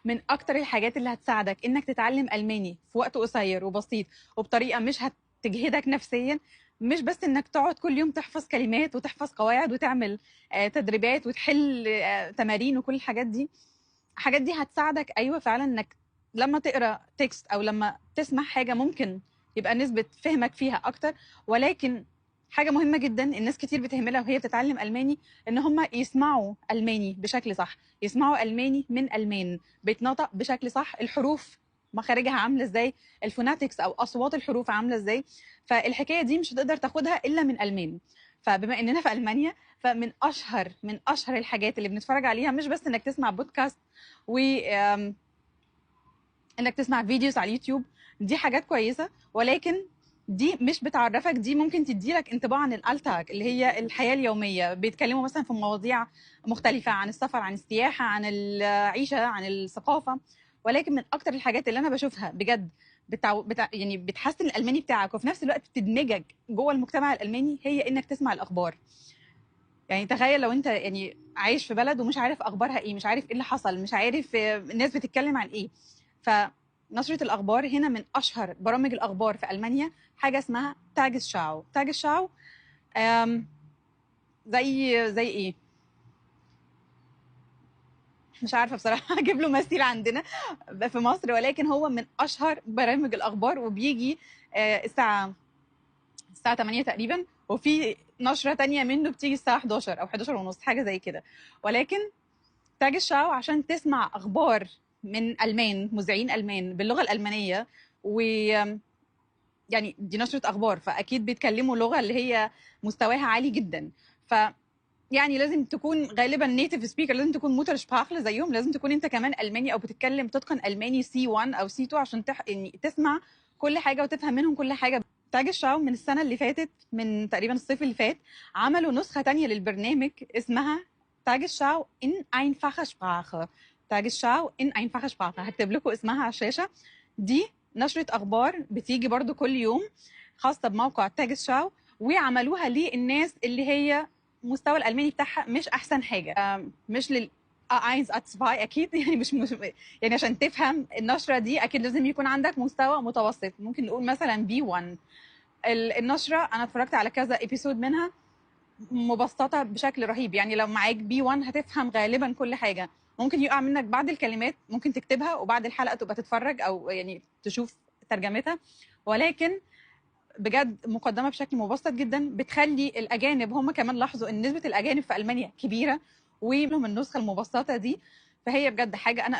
من اكتر الحاجات اللي هتساعدك انك تتعلم الماني في وقت قصير وبسيط وبطريقة مش هتجهدك نفسيا، مش بس انك تقعد كل يوم تحفظ كلمات وتحفظ قواعد وتعمل تدريبات وتحل تمارين وكل الحاجات دي. الحاجات دي هتساعدك ايوه فعلا انك لما تقرا text او لما تسمع حاجة ممكن يبقى نسبه فهمك فيها اكتر. ولكن حاجة مهمة جدا الناس كتير بتهملها وهي بتتعلم الماني، ان هم يسمعوا الماني بشكل صح، يسمعوا الماني من المان بيتنطق بشكل صح، الحروف مخارجها عامله ازاي، ال phonetics او اصوات الحروف عامله ازاي. فالحكايه دي مش هتقدر تاخدها الا من المان. فبما اننا في المانيا، فمن اشهر من اشهر الحاجات اللي بنتفرج عليها مش بس انك تسمع بودكاست و انك تسمع videos على اليوتيوب، دي حاجات كويسة، ولكن دي مش بتعرفك، دي ممكن تديلك انطباع عن ال Alltag اللي هي الحياة اليومية. بيتكلموا مثلا في مواضيع مختلفة عن السفر، عن السياحة، عن العيشة، عن الثقافة. ولكن من اكتر الحاجات اللي انا بشوفها بجد يعني بتحسن الالماني بتاعك وفي نفس الوقت بتدمجك جوه المجتمع الالماني، هي انك تسمع الاخبار. يعني تخيل لو انت يعني عايش في بلد ومش عارف اخبارها ايه، مش عارف ايه اللي حصل، مش عارف الناس بتتكلم عن ايه. فنشرة الأخبار هنا من أشهر برامج الأخبار في ألمانيا حاجة اسمها Tagesschau. Tagesschau زي إيه؟ مش عارفة بصراحة أجيب له مثيل عندنا في مصر، ولكن هو من أشهر برامج الأخبار، وبيجي الساعة 8 تقريبا، وفي نشرة تانية منه بتيجي الساعة 11 أو 11 ونص، حاجة زي كده. ولكن Tagesschau عشان تسمع أخبار من ألمان، مذيعين ألمان باللغة الألمانية، و يعني دي نشرة أخبار فأكيد بيتكلموا لغة اللي هي مستواها عالي جدا، ف يعني لازم تكون غالبا native speaker، لازم تكون Muttersprachler زيهم، لازم تكون انت كمان ألماني أو بتتكلم تتقن ألماني C1 أو C2 عشان يعني تسمع كل حاجة وتفهم منهم كل حاجة. Tagesschau من السنة اللي فاتت، من تقريبا الصيف اللي فات، عملوا نسخة تانية للبرنامج اسمها Tagesschau in einfacher Sprache. Tagesschau in einfacher Sprache، هكتب لكم اسمها على الشاشة. دي نشرة أخبار بتيجي برضو كل يوم خاصة بموقع Tagesschau، وعملوها للناس اللي هي مستوى الألماني بتاعها مش أحسن حاجة، مش لل A1 A2 أكيد، يعني مش يعني عشان تفهم النشرة دي أكيد لازم يكون عندك مستوى متوسط، ممكن نقول مثلا B1. النشرة أنا اتفرجت على كذا episode منها، مبسطة بشكل رهيب، يعني لو معاك B1 هتفهم غالبا كل حاجة. ممكن يقع منك بعض الكلمات ممكن تكتبها وبعد الحلقة تبقى تتفرج أو يعني تشوف ترجمتها، ولكن بجد مقدمة بشكل مبسط جدا، بتخلي الأجانب هم كمان لاحظوا إن نسبة الأجانب في ألمانيا كبيرة ولهم النسخة المبسطة دي. فهي بجد حاجة أنا